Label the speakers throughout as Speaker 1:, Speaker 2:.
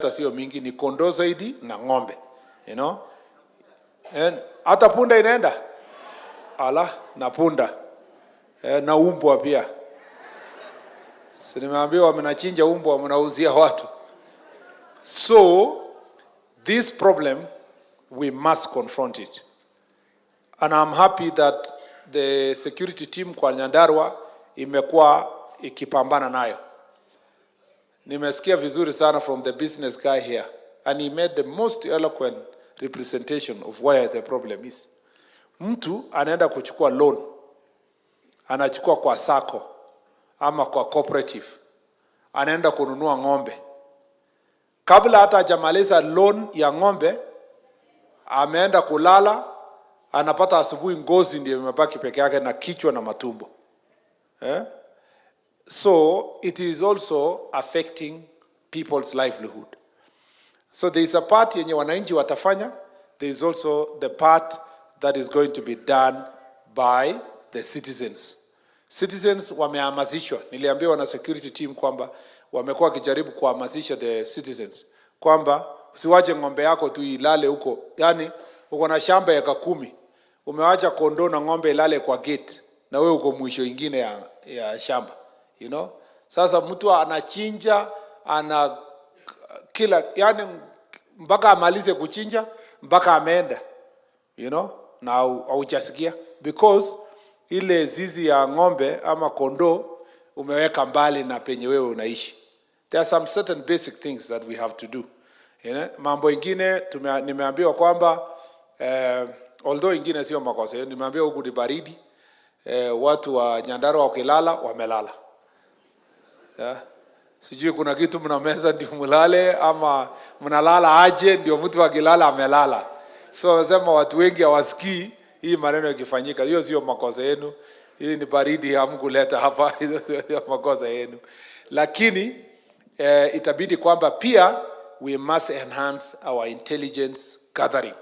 Speaker 1: Sio mingi, ni kondoo zaidi na ng'ombe. And hata punda inaenda ala na punda, na umbwa pia. Si nimeambiwa mnachinja umbwa, mnauzia watu. So this problem, we must confront it. And I'm happy that the security team kwa Nyandarua imekuwa ikipambana nayo. Nimesikia vizuri sana from the business guy here, and he made the most eloquent representation of where the problem is. Mtu anaenda kuchukua loan, anachukua kwa sacco ama kwa cooperative, anaenda kununua ng'ombe. Kabla hata hajamaliza loan ya ng'ombe, ameenda kulala, anapata asubuhi ngozi ndio imebaki peke yake na kichwa na matumbo, eh? So it is also affecting people's livelihood. So there is a part yenye wananchi watafanya, there is also the part that is going to be done by the citizens. Citizens wamehamasishwa. Niliambiwa na security team kwamba wamekuwa wakijaribu kuhamasisha the citizens kwamba usiwache ng'ombe yako tu ilale huko. Yaani uko na shamba eka 10, umewacha kondoo na ng'ombe ilale kwa gate na wewe uko mwisho ingine ya shamba. Sasa mtu anachinja, ana kila, yani mpaka amalize kuchinja, mpaka ameenda, na haujasikia because ile zizi ya ng'ombe ama kondoo umeweka mbali na penye wewe unaishi. There are some certain basic things that we have to do. Mambo ingine nimeambiwa kwamba, although ingine sio makosa, nimeambiwa huku ni baridi, watu wa Nyandarua wakilala wamelala, yeah. Sijui kuna kitu mnameza ndio mlale ama mnalala aje ndio mtu akilala amelala. So wamesema watu wengi hawasikii hii maneno ikifanyika. Hiyo sio makosa yenu, hii ni baridi hamkuleta hapa, hiyo sio makosa yenu, lakini itabidi kwamba pia we must enhance our intelligence gathering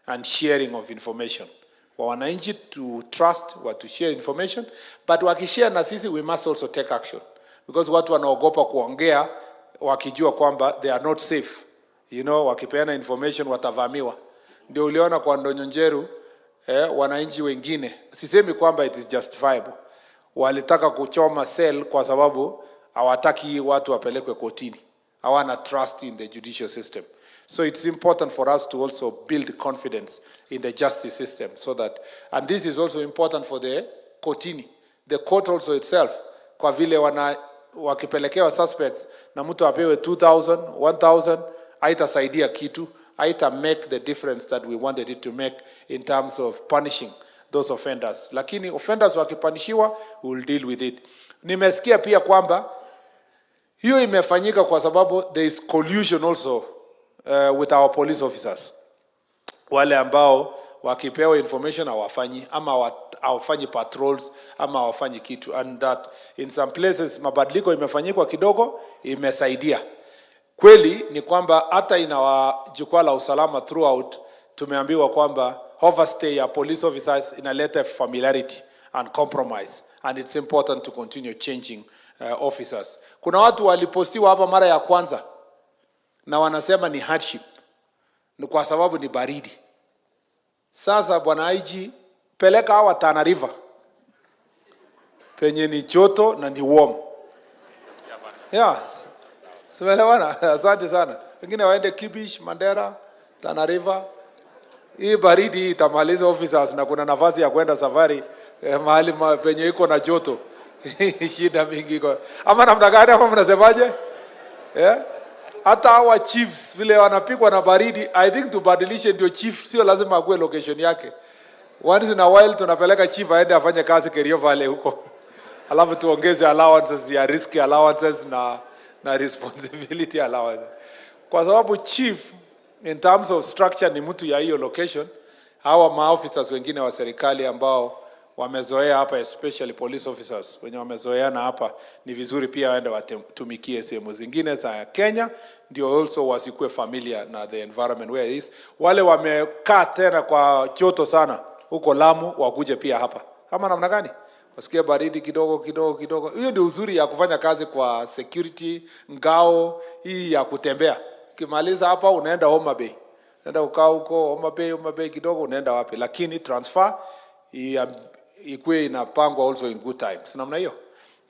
Speaker 1: and sharing of information wa wananchi to trust wa to share information, but wakishare na sisi, we must also take action, because watu wanaogopa kuongea wakijua kwamba they are not safe. Wakipeana information watavamiwa. Ndio uliona kwa Ndunyu Njeru, wananchi wengine, sisemi kwamba it is justifiable, walitaka kuchoma cell kwa sababu hawataki watu wapelekwe kotini, hawana trust in the judicial system. So it's important for us to also build confidence in the justice system so that, and this is also important for the kotini, the court also itself, kwa vile wana wakipelekewa suspects na mtu apewe 2000 1000, haitasaidia kitu, haita make the difference that we wanted it to make in terms of punishing those offenders. Lakini offenders wakipunishiwa, we will deal with it. Nimesikia pia kwamba hiyo imefanyika kwa sababu there is collusion also with our police officers, wale ambao wakipewa information hawafanyi ama hawafanyi patrols ama hawafanyi kitu, and that in some places mabadiliko imefanyikwa kidogo, imesaidia. Kweli ni kwamba hata ina jukwaa la usalama throughout tumeambiwa kwamba overstay ya police officers inaleta familiarity and compromise, and it's important to continue changing officers. Kuna watu walipostiwa hapa mara ya kwanza na wanasema ni hardship, ni kwa sababu ni baridi. Sasa bwana IG, peleka hawa Tana River penye ni joto na ni warm. Yeah. Tumeelewana? Asante sana. Wengine waende Kibish, Mandera, Tana River. Hii baridi hii itamaliza officers na kuna nafasi ya kwenda safari mahali penye iko na joto. Shida mingi iko. Ama namna gani, ama mnasemaje? Yeah? Hata hawa chiefs vile wanapigwa na baridi, I think tubadilishe, ndio chief sio lazima akuwe location yake. Once in a while tunapeleka chief aende afanye kazi Kerio Valley huko. Alafu tuongeze allowances ya risk allowances na responsibility allowance. Kwa sababu chief in terms of structure ni mtu ya hiyo location. Hawa maofficers wengine wa serikali ambao wamezoea hapa, especially police officers wenye wamezoeana hapa, ni vizuri pia waende watumikie sehemu zingine za Kenya, ndio also wasikuwe familiar na the environment where it is. Wale wamekaa tena kwa joto sana huko Lamu wakuje pia hapa, ama namna gani? Wasikie baridi kidogo kidogo kidogo. Hiyo ndio uzuri ya kufanya kazi kwa security, ngao hii ya kutembea. Ukimaliza hapa unaenda Homa Bay, unaenda kukaa huko Homa Bay, Homa Bay kidogo unaenda wapi, lakini transfer ikuwe inapangwa also in good time, si namna hiyo?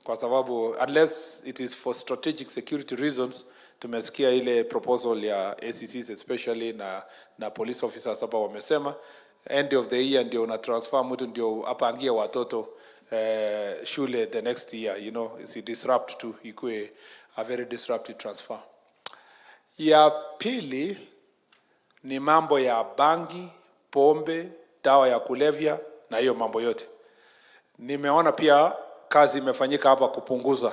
Speaker 1: Kwa sababu unless it is for strategic security reasons, tumesikia ile proposal ya ACCs especially na police officers hapa wamesema end of the year ndio una transfer mtu ndio apangie watoto shule the next year, isi disrupt tu, ikuwe a very disruptive transfer. Ya pili ni mambo ya bangi, pombe, dawa ya kulevya na hiyo mambo yote. Nimeona pia kazi imefanyika hapa kupunguza.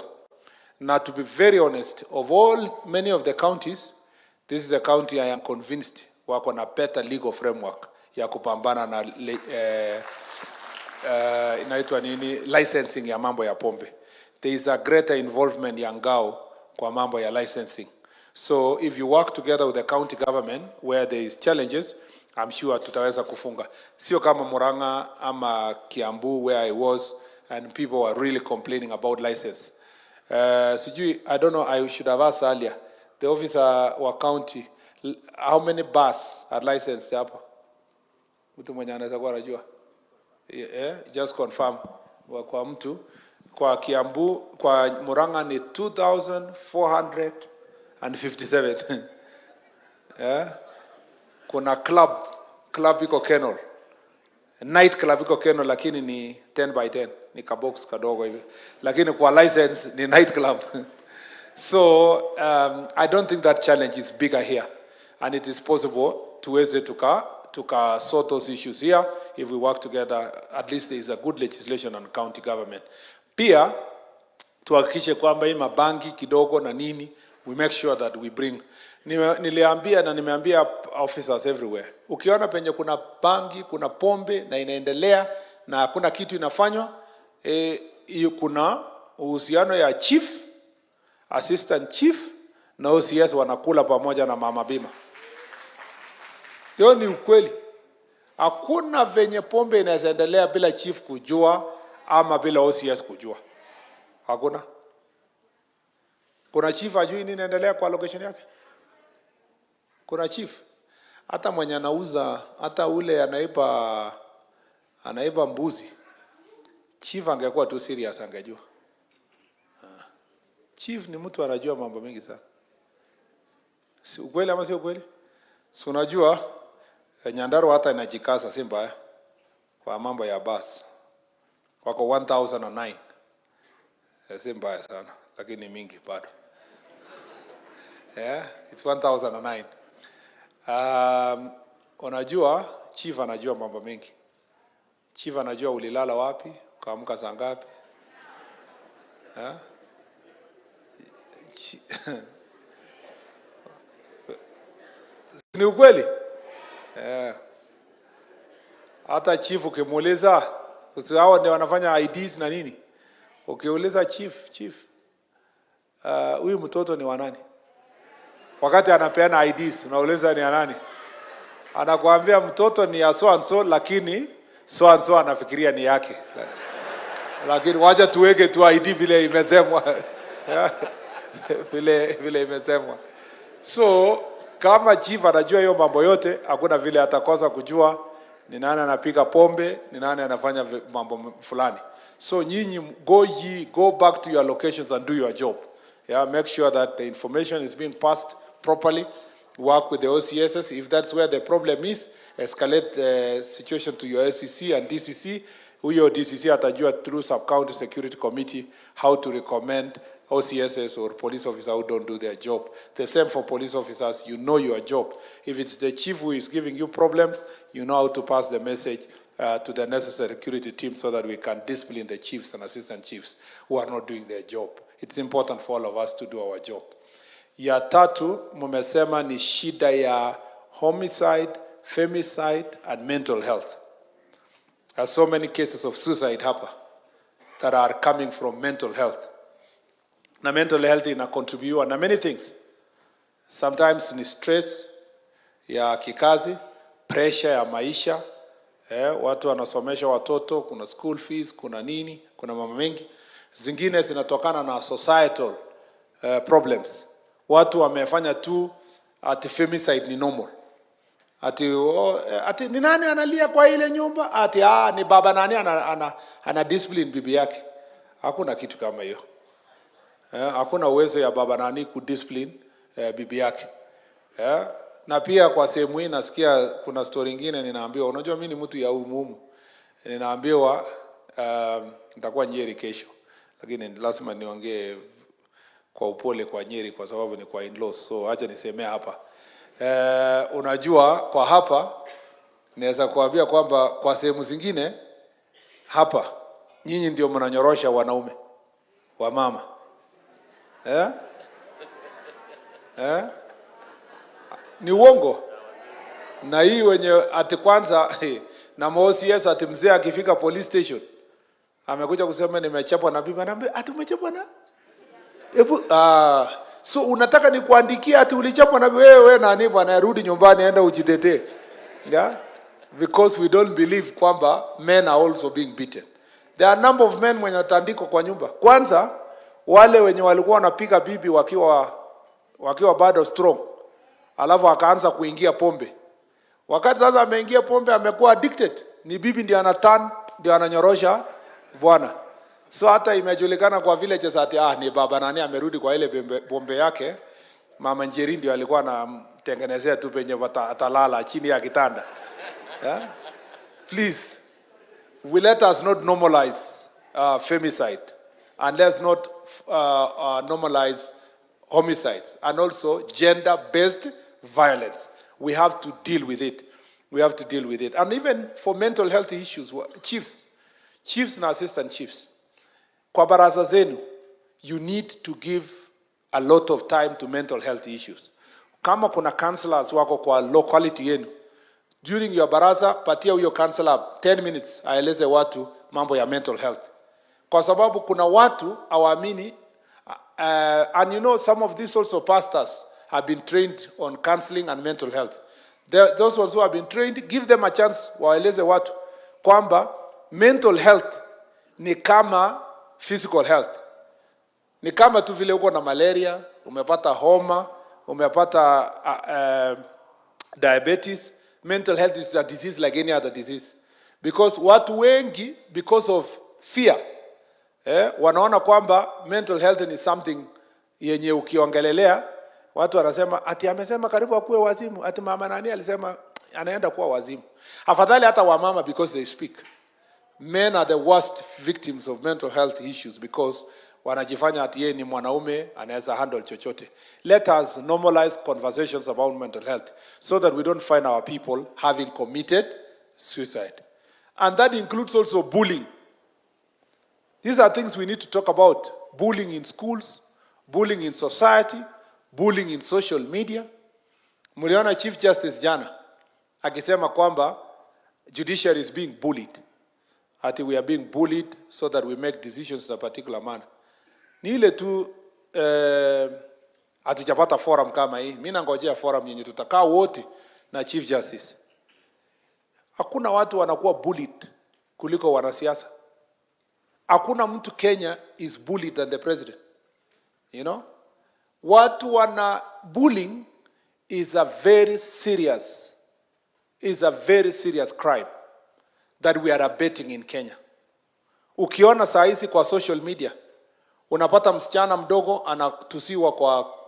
Speaker 1: Na to be very honest, of all many of the counties, this is a county I am convinced wako na better legal framework ya kupambana na inaitwa nini, licensing ya mambo ya pombe. There is a greater involvement ya NGAO kwa mambo ya licensing. So if you work together with the county government where there is challenges, I'm sure tutaweza kufunga. Sio kama Murang'a ama Kiambu where I was and people were really complaining about license. Sijui, I don't know, I should have asked earlier. The officer wa county, how many bars are licensed hapo? Mtu mwenye anaweza kuwa anajua. Yeah, just confirm kwa mtu kwa Kiambu, kwa Murang'a ni 2457. Yeah. Kuna club iko Kenol, night club iko Kenol, lakini ni 10 by 10, ni kabox kadogo hivi, lakini kwa license ni night club. So I don't think that challenge is bigger here and it is possible tuweze tuka sort those issues here if we work together. At least there is a good legislation on county government. Pia tuhakikishe kwamba hii mabangi kidogo na nini, we make sure that we bring. Niliambia na nimeambia officers everywhere, ukiona penye kuna bangi, kuna pombe na inaendelea na hakuna kitu inafanywa, hiyo kuna uhusiano ya chief, assistant chief na OCS wanakula pamoja na mama bima. Hiyo ni ukweli. Hakuna venye pombe inaweza endelea bila chief kujua ama bila OCS kujua. Hakuna. Kuna chief ajui nini inaendelea kwa location yake? Kuna chief hata mwenye anauza, hata ule anaiba mbuzi, chief angekuwa tu serious angejua. Ah. Chief ni mtu anajua mambo mengi sana. Si ukweli ama sio ukweli? Si unajua Nyandarua hata inajikaza, si mbaya kwa mambo ya bus. Wako 1009. Si mbaya sana, lakini mingi bado. Yeah, it's 1009. Unajua chief anajua mambo mengi. Chief anajua ulilala wapi, ukaamka saa ngapi. Yeah? Ni ukweli? Yeah. Hata chief ukimuuliza, hao ndio wanafanya IDs na nini. Ukiuliza chief, chief, huyu mtoto ni wa nani? Wakati anapeana IDs, unauliza ni ya nani? Anakuambia mtoto ni ya so and so, lakini so and so anafikiria ni yake. Lakini wacha tuweke tu ID vile imesemwa. Vile imesemwa. So kama chief anajua hiyo mambo yote, hakuna vile atakosa kujua ni nani anapika pombe, ni nani anafanya mambo fulani. So nyinyi go back to your locations and do your job. Yeah, make sure that the information is being passed properly. Work with the OCSs. If that's where the problem is, escalate the situation to your ACC and DCC. Huyo DCC atajua through sub-county security committee how to recommend OCSs or police officers who don't do their job. The same for police officers, you know your job. If it's the chief who is giving you problems, you know how to pass the message to the necessary security team so that we can discipline the chiefs and assistant chiefs who are not doing their job. It's important for all of us to do our job. Ya tatu, mumesema ni shida ya homicide, femicide and mental health. There are so many cases of suicide hapa that are coming from mental health. Na mental health ina contribute na many things. Sometimes ni stress ya kikazi, pressure ya maisha, watu wanasomesha watoto, kuna school fees, kuna nini, kuna mambo mengi. Zingine zinatokana na societal problems. Watu wamefanya tu Ati femicide ni normal. Ati, oh, ati ni nani analia kwa ile nyumba? Ati ni baba nani ana discipline bibi yake. Hakuna kitu kama hiyo. Hakuna uwezo ya baba nani kudiscipline bibi yake. Na pia kwa sehemu hii nasikia kuna story ingine ninaambiwa, unajua mimi ni mtu ya umumu. Ninaambiwa nitakuwa Nyeri kesho, lakini lazima niongee kwa upole kwa Nyeri kwa sababu ni kwa in-laws, so acha nisemee hapa. Unajua kwa hapa naweza kuambia kwamba kwa sehemu zingine hapa nyinyi ndio mnanyorosha wanaume wa mama, eh? Eh? Ni uongo? Na hii wenye ati kwanza na OCS, ati mzee akifika police station amekuja kusema nimechapwa na bibi, anaambia, "Ati umechapwa na? Hebu so unataka nikuandikia ati ulichapwa na wewe nani bwana? Rudi nyumbani, enda ujitetee." Yeah? Because we don't believe kwamba men are also being beaten. There are a number of men mwenye watandikwa kwa nyumba. Kwanza wale wenye walikuwa wanapiga bibi wakiwa bado strong, alafu akaanza kuingia pombe. Wakati sasa ameingia pombe, amekuwa addicted, ni bibi ndio anatan ndio ananyorosha bwana. So hata imejulikana kwa villages ati ni baba nani amerudi kwa ile pombe yake. Mama Njeri ndio alikuwa anamtengenezea tu penye atalala chini ya kitanda. Yeah? Please, we let us not normalize femicide and let's not normalize homicides and also gender-based violence. We have to deal with it. We have to deal with it. And even for mental health issues, chiefs, chiefs na assistant chiefs, kwa baraza zenu, you need to give a lot of time to mental health issues. Kama kuna counselors wako kwa locality yenu, during your baraza, patia huyo counselor 10 minutes aeleze watu mambo ya mental health, kwa sababu kuna watu hawaamini. And you know some of these also pastors have been trained on counseling and mental health. Those ones who have been trained, give them a chance waeleze watu kwamba mental health ni kama physical health, ni kama tu vile uko na malaria, umepata homa, umepata diabetes. Mental health is a disease like any other disease, because watu wengi, because of fear, wanaona kwamba mental health ni something yenye ukiongelelea watu wanasema ati amesema karibu akuwe wazimu, ati mama nani alisema anaenda kuwa wazimu. Afadhali hata wamama because they speak. Men are the worst victims of mental health issues because wanajifanya ati yeye ni mwanaume, anaweza handle chochote. Let us normalize conversations about mental health so that we don't find our people having committed suicide. And that includes also bullying. These are things we need to talk about. Bullying in schools, bullying in society, bullying in social media. Mliona Chief Justice jana akisema kwamba judiciary is being bullied. Ati we are being bullied so that we make decisions in a particular manner. Ni ile tu hatujapata forum kama hii. Mimi nangojea forum yenye tutakaa wote na Chief Justice. Hakuna watu wanakuwa bullied kuliko wanasiasa. Hakuna mtu Kenya is bullied than the president. You know? Watu wana bullying is a very serious crime that we are abating in Kenya. Ukiona saa hizi kwa social media, unapata msichana mdogo anatusiwa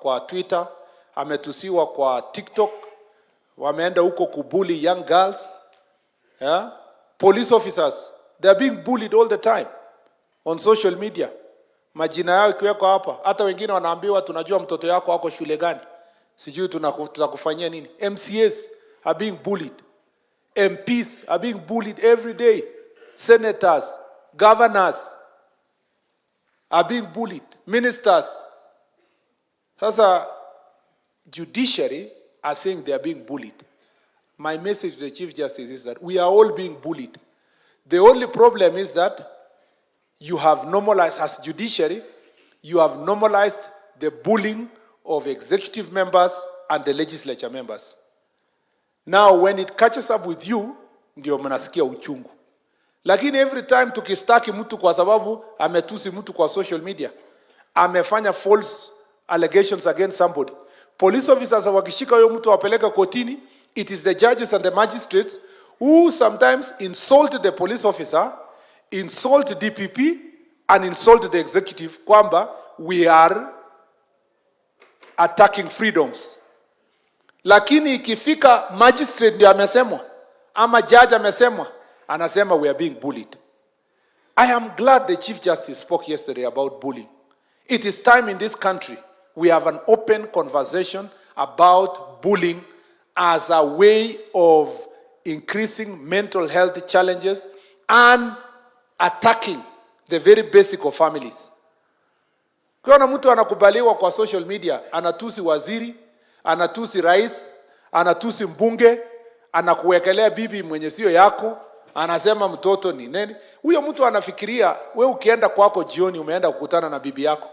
Speaker 1: kwa Twitter, ametusiwa kwa TikTok, wameenda huko kubully young girls. Yeah? Police officers, they are being bullied all the time on social media. Majina yao ikiwekwa hapa, hata wengine wanaambiwa, "Tunajua mtoto yako ako shule gani, sijui tutakufanyia nini." MCAs are being bullied. MPs are being bullied every day. Senators, governors are being bullied. Ministers. Sasa judiciary are saying they are being bullied. My message to the Chief Justice is that we are all being bullied. The only problem is that you have normalized, as judiciary, you have normalized the bullying of executive members and the legislature members. Now when it catches up with you, ndio mnasikia uchungu. Lakini every time tukistaki mtu kwa sababu ametusi mtu kwa social media, amefanya false allegations against somebody, Police officers wakishika huyo mtu wapeleka kotini, it is the judges and the magistrates who sometimes insult the police officer, insult DPP and insult the executive kwamba we are attacking freedoms. Lakini ikifika magistrate ndio amesemwa ama judge amesemwa, anasema we are being bullied. I am glad the Chief Justice spoke yesterday about bullying. It is time in this country we have an open conversation about bullying as a way of increasing mental health challenges and attacking the very basic of families. Ukiona mtu anakubaliwa kwa social media, anatusi waziri, anatusi rais, anatusi mbunge, anakuwekelea bibi mwenye sio yako, anasema mtoto ni nini. Huyo mtu anafikiria we ukienda kwako jioni umeenda kukutana na bibi yako,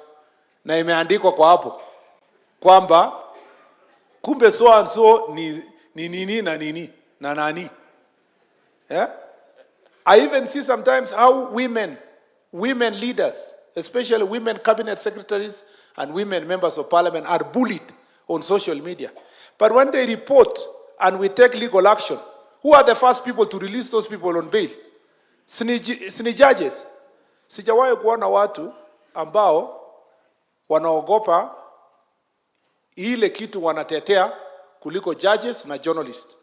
Speaker 1: na imeandikwa kwa hapo kwamba kumbe so and so ni nini na nini na nani, yeah? I even see sometimes how women leaders, especially women cabinet secretaries and women members of parliament, are bullied on social media. But when they report and we take legal action, who are the first people to release those people on bail? Si ni judges. Sijawahi kuona watu ambao wanaogopa ile kitu wanatetea kuliko judges na journalists.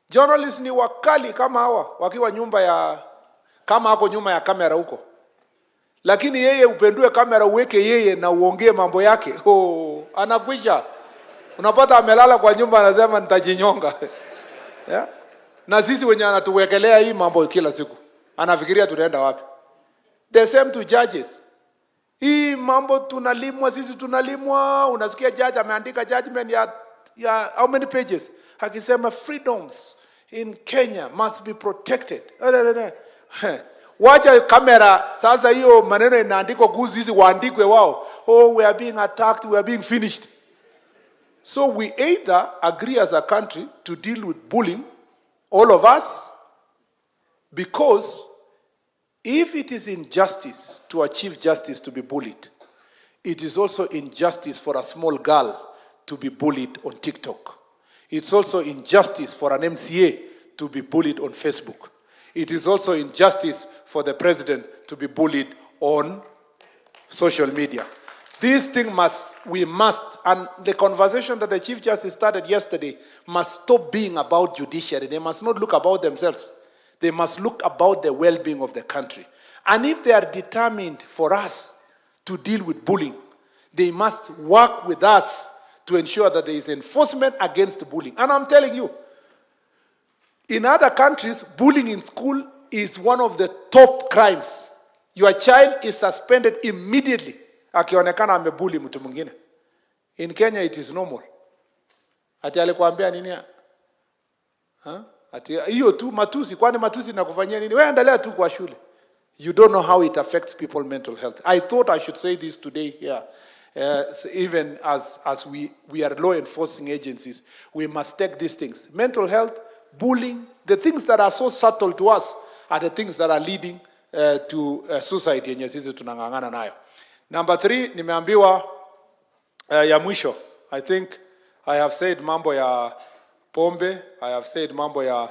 Speaker 1: Journalists ni wakali kama hawa wakiwa nyumba ya kama ako nyuma ya kamera huko, lakini yeye upendue kamera uweke yeye na uongee mambo yake, oh, anakwisha. Unapata amelala kwa nyumba anasema nitajinyonga. Yeah? Na sisi wenye anatuwekelea hii mambo kila siku, anafikiria tunaenda wapi? The same to judges. Hii mambo tunalimwa sisi, tunalimwa. Unasikia judge ameandika judgment ya how many pages akisema freedoms in Kenya must be protected. Wacha kamera sasa, hiyo maneno inaandikwa kuhusu hizi waandikwe wao, oh, we are being attacked, we are being finished. So we either agree as a country to deal with bullying, all of us, because if it is injustice to achieve justice to be bullied, it is also injustice for a small girl to be bullied on TikTok. It's also injustice for an MCA to be bullied on Facebook. It is also injustice for the president to be bullied on social media. This thing must, we must, and the conversation that the Chief Justice started yesterday must stop being about judiciary. They must not look about themselves. They must look about the well being of the country. And if they are determined for us to deal with bullying, they must work with us to ensure that there is enforcement against bullying. And I'm telling you, in other countries, bullying in school is one of the top crimes. Your child is suspended immediately akionekana amebully mtu mwingine. In Kenya it is normal. Ati alikwambia nini? Ha? Ati hiyo tu matusi, kwani matusi nakufanyia nini? Wewe endelea tu kwa shule. You don't know how it affects people mental health. I thought I should say this today here. So even as we are law enforcing agencies, we must take these things. Mental health, bullying, the things that are so subtle to us are the things that are leading to suicide yenye sisi tunang'ang'ana nayo. Number three, nimeambiwa ya mwisho. I think I have said mambo ya pombe, I have said mambo ya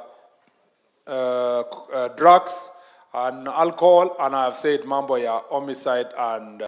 Speaker 1: drugs and alcohol, and I have said mambo ya homicide and